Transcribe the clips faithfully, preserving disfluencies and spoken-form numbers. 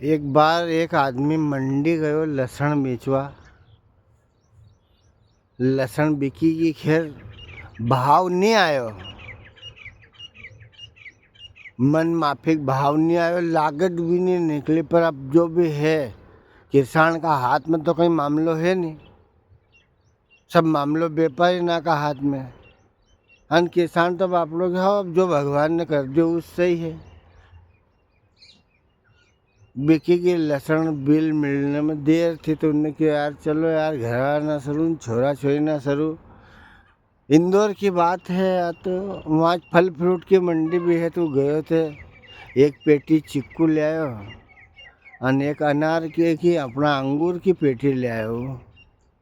एक बार एक आदमी मंडी गयो लसण बेचवा। लसण बिकी की, खैर भाव नी आयो, मन माफिक भाव नी आयो, लागत भी नी निकली। पर अब जो भी है, किसान का हाथ में तो कई मामलो है नी, सब मामलो व्यापारी ना का हाथ में। अन किसान तो बापड़ो के, हाँ, अब जो भगवान ने कर दियो, उस सही है। बिकी की लसण बिल मिलने में देर थी, तो उनने कयो, "यार, चलो यार, घर वाला ना सरू, छोरा छोरी ना सरू।" इंदौर की बात है, या तो वहाँ फल फ्रूट की मंडी भी है, तो गयो थे, एक पेटी चीकू ले आयो, अन एक अनार की, एक ही अपना अंगूर की पेटी ले आयो।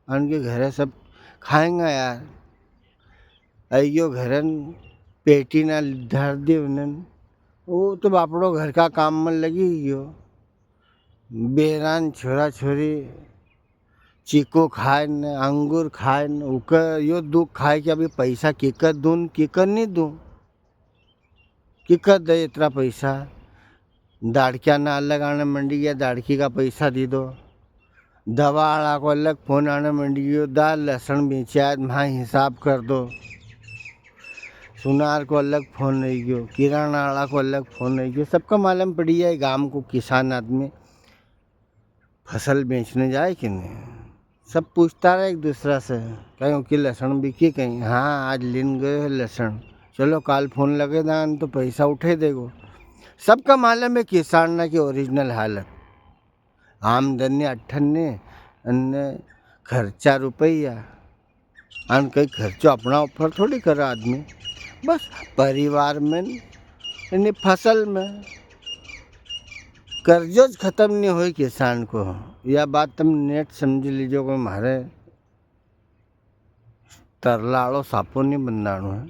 अन के घरे सब खाएंगा यार। आई गयो घरन, पेटी ना धर दी उन्हन। वो तो बापड़ो घर का काम में लगी गयो। बेरान छोरा छोरी चीकू खाए न, अंगूर खाए न, उके यो दुख खाए कि अभी पैसा किकर दूं, किकर नी दूं। किकर दे इतरा पैसा? दाड़किया ना अलग आने मंडी गया, दाड़की का पैसा दी दो। दवा आला को अलग फोन आने मंडी गयो, दा लसण बेचा है, म्हा हिसाब कर दो। सुनार को अलग फोन रही गयो, किराना आला को अलग फोन रही गयो। सबका मालूम पड़ी जाए, गांव को किसान आदमी फसल बेचने जाए कि नी, सब पूछता रहे एक दूसरा से, कहीं की लसण बिकी कहीं, हाँ, आज लेन गयो है लसण, चलो काल फोन लगे दान तो पैसा उठे देगो। सबका मालूम है किसान ना की ओरिजिनल हालत, आमदनी अठन्ने, अन्ने खर्चा रुपया। अन कई खर्चो अपना ऊपर थोड़ी करे आदमी, बस परिवार में, यानी फसल में कर्जो ज खत्म नी होय किसान को। या बात तम नेट समझी लीजो, कोई म्हारे तरलालो सापो नी बंदाणो है।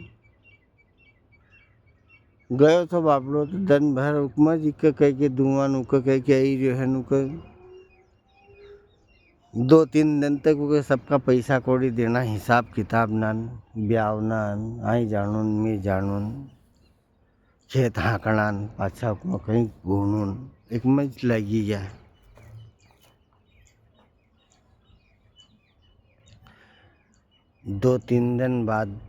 गयो तो बापड़ो तो दन भर उकमा जी के कह के दुआन उके कह के आई जो है नुके। दो तीन दिन तक उके सबका पैसा कौड़ी देना, हिसाब किताब नान, ब्याव नान, आई जाणून, मी जाणून, खेत हाँकणान, पाछा उकमा कहीं घूमून, एक में लगी गया। दो तीन दिन बाद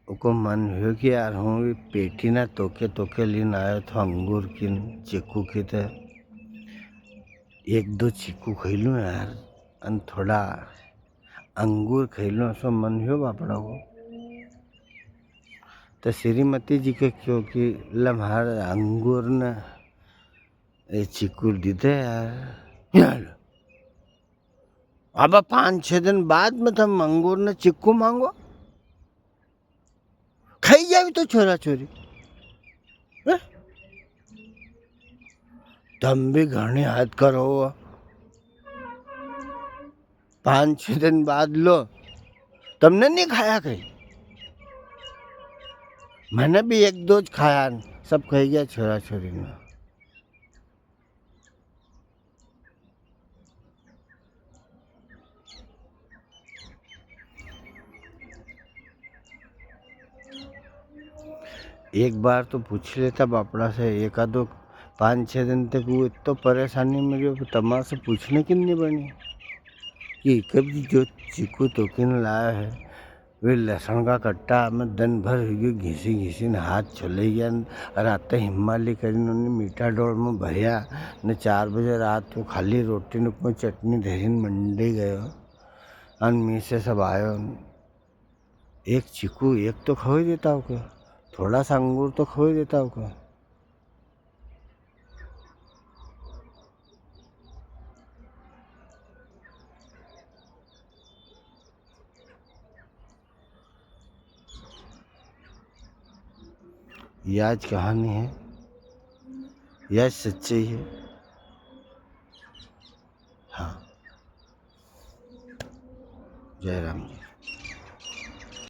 उको मन हुयो कि यार, हूँ भी पेटी ना तोके तोके लीन आयो थो, अंगूर की न चीकू की, तो एक दो चीकू खाई लूँ यार, अन थोड़ा अंगूर खाई लूँ, असो मन हुयो बापड़ा को। तो श्रीमती जी के क्यो कि ले, म्हार अंगूर न ए चीकू दीदे यार। अब पाँच छह दिन बाद में तम अंगूर ने चिक्कू मांगो, खाई जावी तो छोरा छोरी। हैं? तम भी घणी हद करो। पाँच छह दिन बाद लो, तमने नी खाया कई? मैंने भी एक दो ज खाया, सब खाई गया छोरा छोरी ने। एक बार तो पूछ लेता बापड़ा से, एक आधो पाँच छह दिन तक वो इतनो परेशानी में रह्यो कि तमारे से पूछने की नी बनी कि कभी जो चीकू तोकी ने लाया है, वे लसण का कट्टा में दन भर हुई गयो, घिसी घिसी ने हाथ छोले गया। न राते हिमाली करी ने उन्हें मीठा डोल में भरया, ने चार बजे रात को खाली रोटी ने कोई चटनी धरी ने मंडी गयो। अन मी से सब आयो, एक चीकू एक तो खवाई देता हो के, थोड़ा सा अंगूर तो खवाई देता हो के। याज कहानी है, याज सच्चाई है। हाँ, जय राम जी।